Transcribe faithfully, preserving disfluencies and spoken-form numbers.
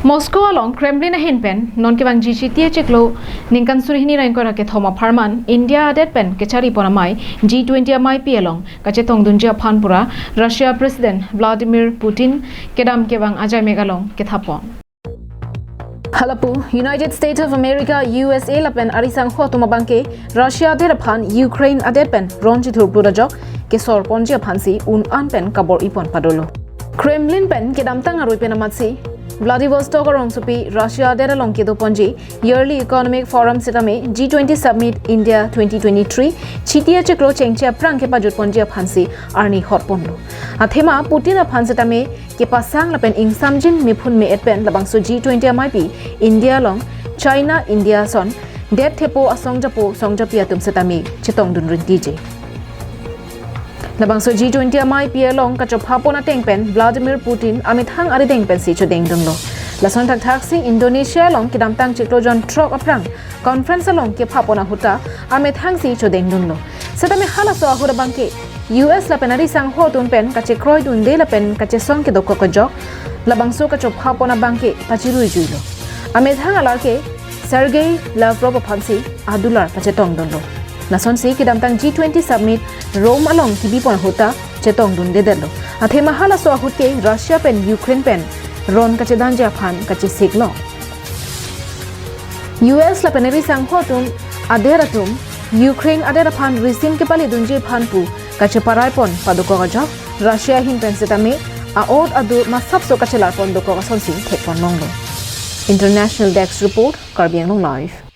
Moscow along Kremlin ahin pen non kevangji Chiti achiklo ningkan suri hini ra ingkoi ra kethom apharman India adet pen kechari pon amei G twenty ameipi along kachetongdunji aphan pura Russia President Vladimir Putin kedam kevang ajaimek along kethapon. Halapu, United States of America, U S A lapen arisangho atum abangke Russia adet aphan Ukraine adet pen ron chithurplut ajok kesor ponji aphansi un-an pen kabor-i pon padolo. Kremlin pen kedamtang arui pen amatsi Vladivostok arongsopi Russia adet along kedo ponji Yearly Economic Forum setame G twenty Summit India twenty twenty-three Chiti achiklo chengche aphrang kepajut ponji aphansi arni hot ponlo. Athema Putin aphan setame kepasang lapen ingsamjin mephun me-et pen labangso G twenty ameipi India along China, India ason det thepo asong japo song japi atum setame chetongdun rinti je. Labangso G twenty ameipi along kachopha pon ateng pen Vladimir Putin amethang arideng pensi chodengdunlo. Lason thakthak si Indonesia along kedamtang chiklo jon throk aphrang conference along kepha pon ahut ta amethangsi chodengdunlo. Setame halaso ahut abangke U S lapen arisangho atum pen kachekroidunde lapen kachesong kedokok ajok labangso kachopha pon abangke pachiruijuilo. Amethang alar ke Sergei Lavrov aphansi adular pachetongdunlo. Lasonsi kedamtang G twenty Summit Rome along kebi pon ahut ta chetongdundedetlo. Athema halaso ahut ke Russia pen Ukraine pen ron kachedanji aphan kachesiklo. U S lapen arisangho atum adet atum Ukraine adet aphan risim kepalidunji aphan pu kacheparai pon padokok ajok Russia ahin pen setame a-ot adur masapso kachelar pon dokok asonsi thek pon longlo. International Desk Report, Karbi Anglong Live.